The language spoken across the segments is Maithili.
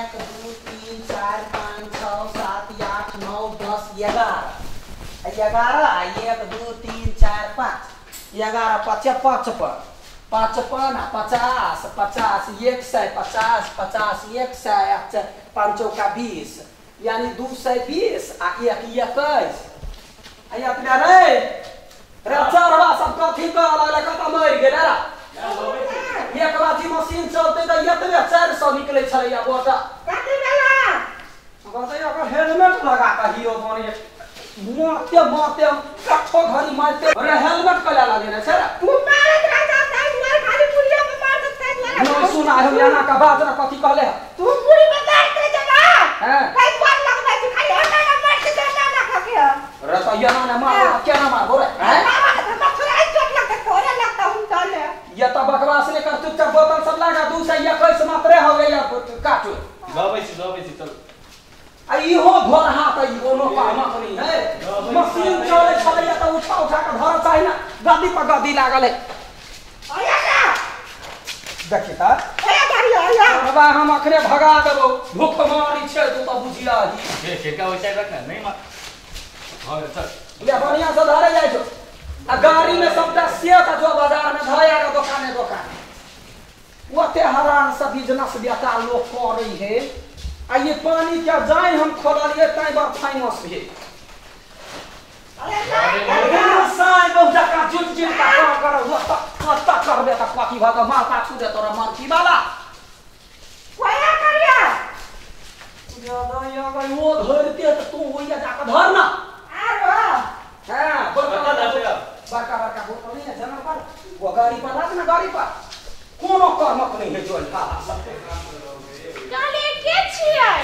1 2 3 4 5 6 7 8 9 10 11 11 1 2 3 4 5 11 5 5 55 50 50 150 50 100 5 चौका 20 यानी 220 आ 1 21 आ अपना रे रे चरवा सब कथी कर लगले कत मरि गेलै रे एक बाजी मशीन चलते त एतबे 400 निकलै छलैया बोटा कथी भेला कहतै ओकर हेलमेट लगा के हियो बने मारते मारते कठो घड़ी मारते अरे हेलमेट कला लगेने छै रे तू मारत रह जा ताई दुआर खाली पुड़िया में मारत ताई दुआर न सुना हम एना का बात ना कथी कहले तू पुड़ी में मारत रह जा ना हां ताई दुआर लगबै छी खाली हटा ना मारत जा ना ना खा के अरे तो एना ने मार केना मारबो रे हैं तोरे लगता हूं चले ये तो बकवास ने कर चुपचाप बोतल सब लगा 221 मात्रे हो गया काटू लबै छी चल आ इहो घर हाथ ई कोनो कामक नहीं है मशीन चले छलैया त उठा उठा के धर चाही ना गद्दी पर गद्दी लागल है आया ना देखी त आया गाड़ी आया बाबा हम अखने भगा देबो भूख मारी छै तू त बुझिया ही के ठेका वैसा रख ना नहीं मार हां चल ले बढ़िया से धरे जाइ छौ आ गाड़ी में सबटा सेत जो बाजार में धया के दुकाने दुकान ओते हरान से बिजनेस बेटा लोग करे है आ ये पानी क्या जाय हम खोललिए ताई बार फाइनस भेल अरे साई बहुत का जुट जुट का काम कर ओत करबे त कथी भ त मार पाछू दे तोरा मरकी वाला कोया करिया ज्यादा या गई वो धरते त तू होइया जाके धर ना आरो हां बड़का बड़का बोतल नहीं है जनर पर वो गाड़ी पर लाग ना गाड़ी पर कोनो कर्मक नहीं है जोल हां सब काले के छियै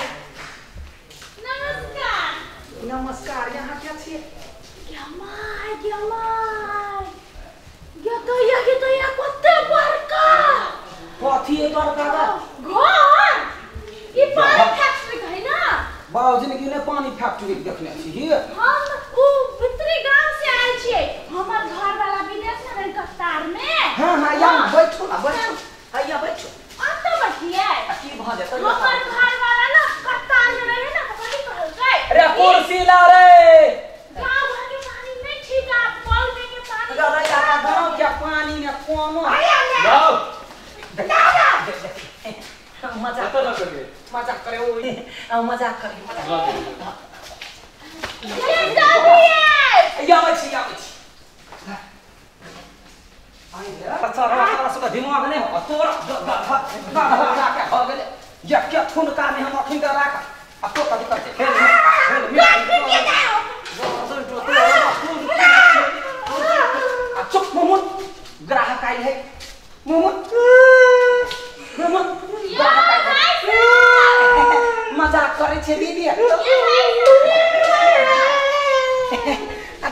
नमस्कार नमस्कार यहाँ क्या छियै गे my गे तो या कते बड़का कथी है बड़का घर ई पानी फैक्ट्री है ना बाबूजी ने की ने पानी फैक्ट्री देखने छी हम उ भितरी गांव से आयल छियै हमर घर वाला विदेश में रहै कतार में हां हां यहाँ बैठो ना बैठो हैया बैठो अत बैठिए की भ जेतै हमर घर वाला ना कतार में रहे ना त कथी कहलकै अरे कुर्सी ला रे गांव भर के पानी नहीं ठीक आ कल में के पानी अरे यार गांव के पानी में कोनो लाओ मजाक करे मजाक करे ओ मजाक करे आबै छी आबै छी आई तोरा सब दिमाग नहीं हो तोरा गधा के हो गेले ये के ठुनका में हम अखिन के राख आ तो कथी करते आ चुप मुमुन ग्राहक आइल है मुमुन मुमुन ग्राहक आइल है मजाक करे छे दीदी आ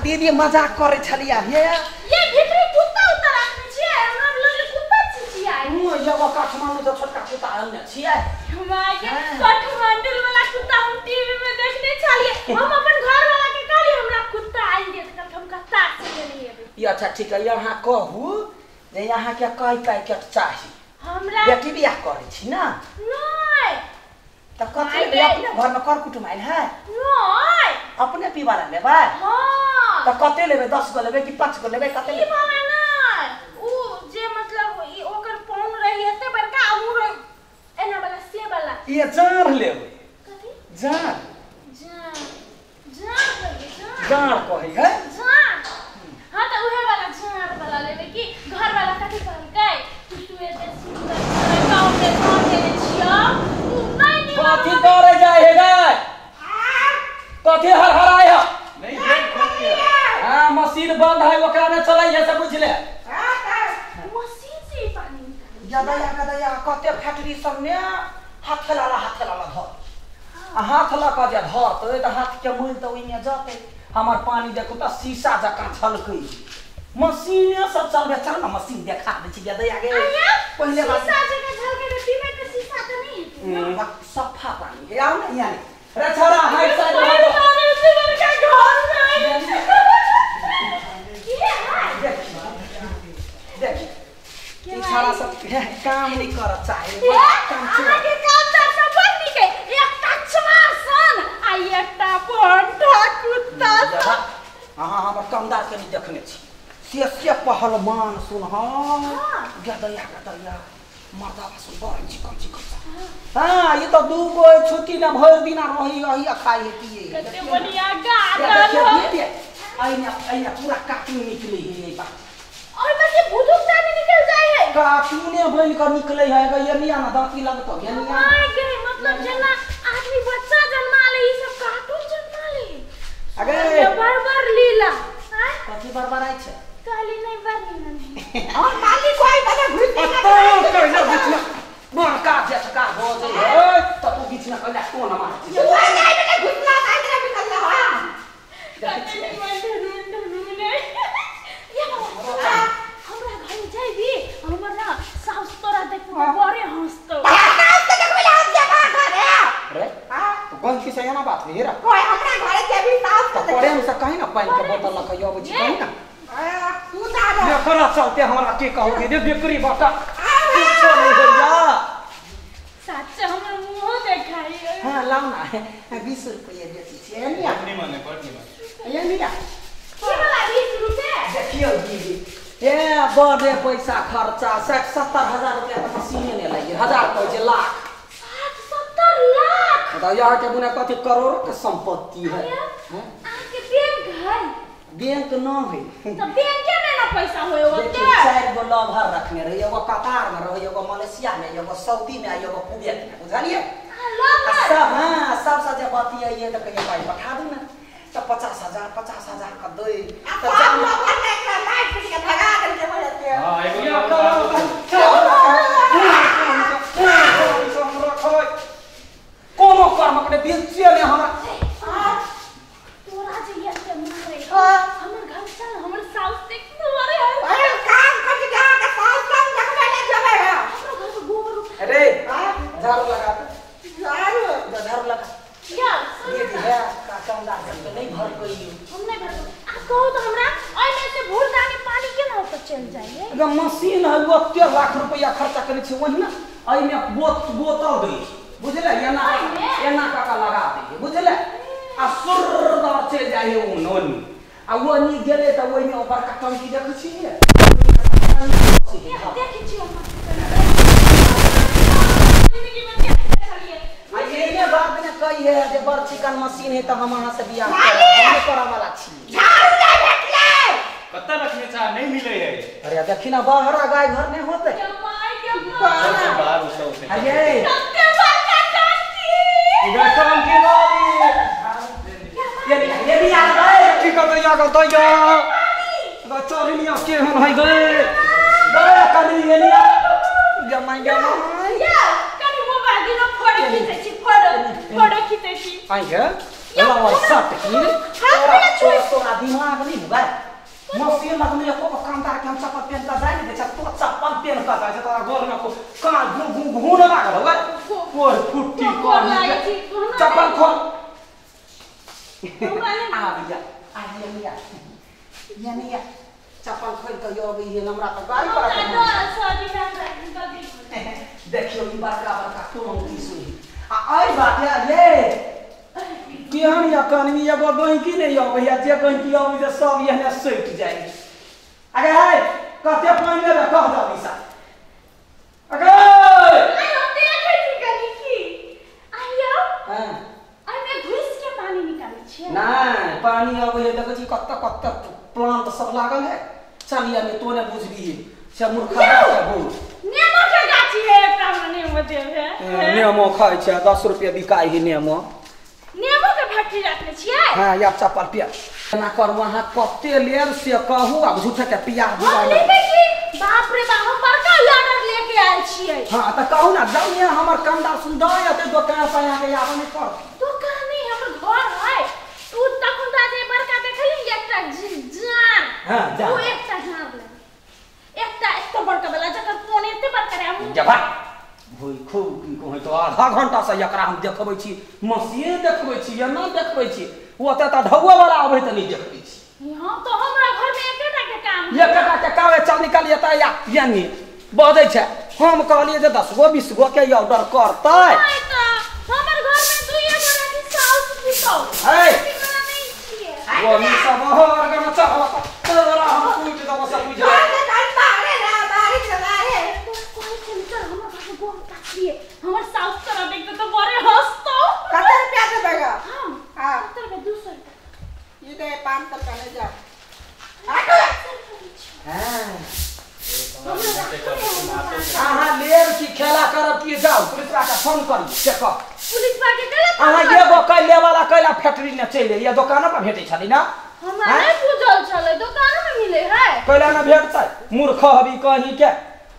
दीदी मजाक करे छलिया हे ये भीतरी कुत्ता उत्ता राखने छियै हमरा लगले कुत्ता छियै मुँह ये काठमांडू से छोटका कुत्ता आनने छियै हमारे काठमांडू वाला कुत्ता हम टीवी में देखने छलियै हम अपन घर वाला के कहलियै हमरा कुत्ता आइन दे त हम कतार से लेने एबै ई अच्छा ठीक है यहाँ कहू जे यहाँ के कई पैकेट चाही हमरा बेटी बियाह करै छी ना नहीं त कथी लेबै अपने घर में कर कुटुम आइल है नहीं अपने पीवाला लेबै हां त कते लेबै 10 गो लेबै कि 5 गो लेबै कते लेबै पीवाला नहीं उ जे मतलब ई ओकर पाउन रही एते बड़का उ रही एना वाला से वाला ये जाड़ लेबै कथी जाड़ जाड़ जाड़ लेबै जाड़ कहै है जाड़ हां त उहे वाला जाड़ वाला लेबै कि घर वाला कथी कहलकै तू तू एते सुंदर गांव में घर देने छियो तू नहीं कथी करे जाय है गाय कथी हरहराय है नहीं गेट खोल के हां मशीन बंद है ओकरा ने चलै है से बुझ ले मशीन से पानी निकाल गदया गदया कते फैक्ट्री सब ने हाथ लाला धर आ हाथ ल के जे धरतै त हाथ के मुल त ओइमे जतै हमर पानी देखू त शीशा जकाँ छलकै मशीने सब चलबे चल ना मशीन देखा दै छी गदया गे पहिले बात शीशा जकाँ झलकै त पीबै त शीशा त नहीं हेतै ना सफा पानी है आओ ना यहाँ रे छोरा हाय साइड अरे एते बड़का घर में आइल की है देख ई छोरा सब काम नहीं करत चाहे अहाँ के काम त सब बड़ नीक है के नहीं देखने छी से से पहलवान सुन हां गदया गदया मर्दा सुन बड़ चिकन चिकन। हां ये तो दू गो छुट्टी ना भर दिन रही रही खाई है पिए कते बढ़िया गाना आइना आइना पूरा कार्टून निकले है ये बात और बस ये भूत दानी निकल जाए है कार्टूने बन कर निकले है ये निया ना दांती लगतो ये निया गए मतलब जना आदमी बच्चा जन्मा ले ई सब कार्टून जन्मा ले अगे बरबर लीला हां कथि बरबर आई छे काली नहीं बरनी नहीं और मालिक कोई बना घुस तो कहिना बड़का झटका हो जाए ए त तू बीच में कहिला कोन मार ये कोई नहीं बेटा घुसला काहे ना निकलला हां कते मन ढूंढ ढूंढ ये बाबा हमरा घर जाइबी हमर ना सास तोरा देखबो बड़े हंसतो सास के देखबे हम जेबा घरे रे हां तो गलती से ना बात हेरा कोई हमरा घरे जेबी सास के पड़े में से कहीं ना पानी के बोतल लखइयो अबै छी कहीं ना तू दादा एकरा चलते हमरा के कहू रे बेकरी बाटा कुछो नहीं होइया सच हमर मुंह देखाई। हां लाओ ना 20 रुपया बेची छी एनिया निमन है बड़ निमन एनिया की वाला 20 रुपया देखियो दीदी ए बड़े पैसा खर्चा 60-70 हजार रुपया के मशीने ने लगी हजार कहै छै लाख 60-70 लाख बताओ यहाँ के बुना कथि करोड़ों के संपत्ति है। अहाँ के बैंक है बैंक न है तो बैंक में ना पैसा होय होते चार गो लभर रखने रही एगो कतार में रही एगो मलेशिया में एगो सऊदी में एगो कुवैत में बुझलिए लभर सब। हां सब से जे बतियाइए त कहिए पाई पठा दू ना त 50,000 50,000 का दे त सब लभर ने एकरा लाइट के भगा देल के हो जाते हां एगो कोनो कर्म के बेचिए ने हमरा तोरा जे ये के मारे हमर घर चल हमर सास देख मारे है अरे काम कर के जा के सास सब देखबे ले जेबे है हमरा घर पे गोबर उठा अरे झाड़ू लगा झाड़ू झाड़ू लगा या ये है का कामदार सब के नहीं भर कोई हम नहीं भर आ कहू तो हमरा ओइ में से भूल दानी पानी केना होत चल जाए अगर मशीन है ओते लाख रुपया खर्चा करे छै वही ना एई में बोतल दै बुझले एना एना काका लगा दे बुझले आ सुर दर चल जाए ओ नोनी आ वो नी गेले त ओइ में बड़का टंकी देखै छी देखै छी हम आ ये बात ने कही है जे बड़ चिकन मशीन है त हम अहाँ से बियाह करब करऽ वाला छी झाड़ू नहीं भेटलै कत्ता रखने चा नहीं मिले है। अरे देखी ना बाहर गाय घर नहीं होते बाहर उसे उसे अरे कत्ते बड़का टंकी इधर टंकी वाली ये भी आ गए की कर दया कर दया चरनिया केहन है गए गए कनी ये लिया जमाई जमाई या कनी मोबाइल दिनो फोटो खींचै छी फोटो फोटो खींचै छी आई है लावा सट की तोरा तोरा दिमाग नहीं हुआ मशीन लगने एको कामदार के हम चप्पल पहन के जाय नहीं दै छै तो चप्पल पहन के जाय छै तोरा घर में को कान घू घू घू न लागल होगा कोर फुट्टी कोर लागै छी चप्पल खोल आ भैया आ ये ये ये चप्पल खोल के यो अबै हे हमरा त गाड़ी पर देखियो ई बड़का बड़का टोंकी सुनी आ आई बात है ये केहन या कनमी एगो गहिकी नहीं अबै है जे गहिकी अबै जे सब एहने सटि जाइ अगे है कते पानि लेबै कह दऽ ईसा अगे आइ हम देखै छी कनी की आइयो हां अइमे घुस के पानी निकालै छियै नहीं पानी अबै है देखै छी कत्ते कत्ते प्लांट सब लागल है चलिए ने तो ने बुझबी से मूर्खा है बहुत नेमो के गाछी है एकटा हमरा नेमो देब है नेमो खाइ छै 10 रुपया बिकाइ है नेमो नेमो के फैक्ट्री रखने छियै हां या चप्पल पिया ना करू अहाँ कते लेब से कहू आब झूठे के पिया हम लेबै की बाप रे बाप हम बड़का ऑर्डर लेके आयल छियै हां त कहू ना जाउ ने हमर कामदार सुन दऽ एते दोकान पर अहाँ के आबऽ नहीं पड़त दोकान नहीं हमर घर है उ तखन त जे बड़का देखली एकटा जान हां जा उ एकटा जान ले एकटा एते बड़का वाला जकर कोन एते बड़का रे हम जबा भोई खूब की कहै तो आधा घंटा से एकरा हम देखबै छी मशीन देखबै छी एना देखबै छी ओतऽ त ढौआ वाला आबै त नहीं देखबै छी हां तो हमरा घर में एकेटा के काम एकेटा के काम चल निकाल एतऽ या यानी बजै छै हम कहलियै जे 10 गो 20 गो के ऑर्डर करतै नहीं त हमर घर में दुइये गोरा के साउस पुतौ है नहीं छियै वो सब हर गना चल साउस तोरा देखते तो बड़े हंसतो। कते रुपया देबै ग? हम हां कते रुपया? 200 रुपया। ई दे 500 रुपया ले जा। हां अहाँ लेब की खेला करब की? जाउ पुलिस के फोन करी चेक। पुलिस के गलत अहाँ एगो कैले वाला कैला फैक्ट्री ने चलि एलियै, दोकानो पर भेटै छलै ना? हमरा नहीं बुझल छलै दोकानो में मिले है। कैला ना भेटतै मूर्ख हबी कहीं के।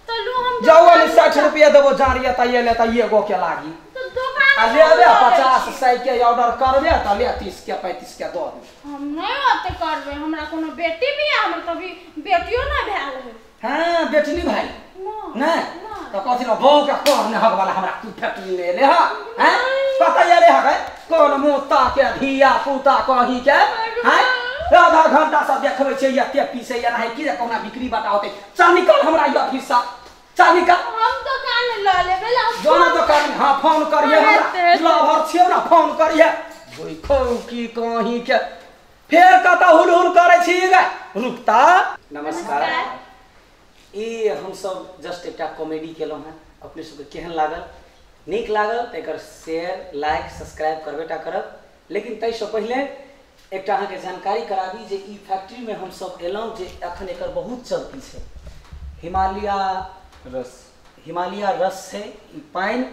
तो लू हम जाउ ने 60 रुपया देबो जारिया त ये लेता एगो के लागी। तो दोकान आ लेबे 50 100 के ऑर्डर करबे त ले 30 के 35 के दऽ देब। हम नहीं ओते करबे, हमरा कोनो बेटी भी है, हमर तभी बेटियो ना भेल है। हां बेटी नहीं भाई नहीं त कथि न बौ के कर ने हक वाला हमरा तू फैक्ट्री ले ले हा। हैं पता ये रे हक कोन मोता के धिया पुता कही के। हैं आधा घंटा से देखबै छै एते पीसे या नहीं की कोना बिक्री बटा होते। चल निकल हमरा ई ऑफिस से, चल निकल। हम दुकान ल लेबे ला जोना दुकान। हां फोन करिए हमरा लभर छियौ ना, फोन करिए देखो की कही के फेर कत हुल हुल करै छी गे। रुकता। नमस्कार। ई हम सब जस्ट एकटा कॉमेडी केलहुँ हैं, अपने सबके केहन लागल? नीक लागल तऽ एकर शेयर लाइक सब्सक्राइब करबेटा करब। लेकिन ताहिसँ पहिले एकटा अहाँके जानकारी कराबी जे ई फैक्ट्रीमे हम सब एलहुँ जे अखन एकर बहुत चलती छै हिमालया रस। हिमालया रस छै ई पानि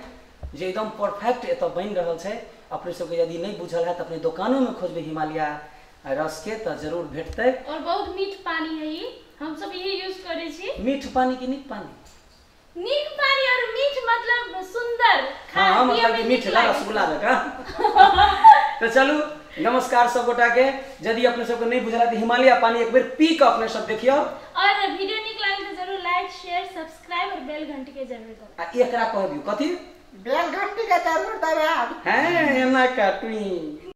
जे एकदम परफेक्ट एतऽ बनि रहल छै। अपने सबके यदि नहि बुझल है तऽ अपने दोकानोमे खोजबै हिमालया रस के तऽ जरूर भेटतै। और बहुत मीठ पानी है ई, हम सब यही यूज करे छी। मीठ पानी की नीक पानी? नीक पानी और मीठ मतलब सुंदर। हाँ मतलब मीठ रसगुल्ला जकाँ। तो चलू नमस्कार सब गोटा के। यदि अपने सबके नहीं बुझल है हिमालय पानी एक बेर पी के अपने सब देखियो। और वीडियो नीक लागल तो जरूर लाइक शेयर सब्सक्राइब और बेल घंटी के जरूर दबाउ। आ एकरा कह दियो कथि? बेल घंटी के जरूर दबाउ। हां एना काटुई।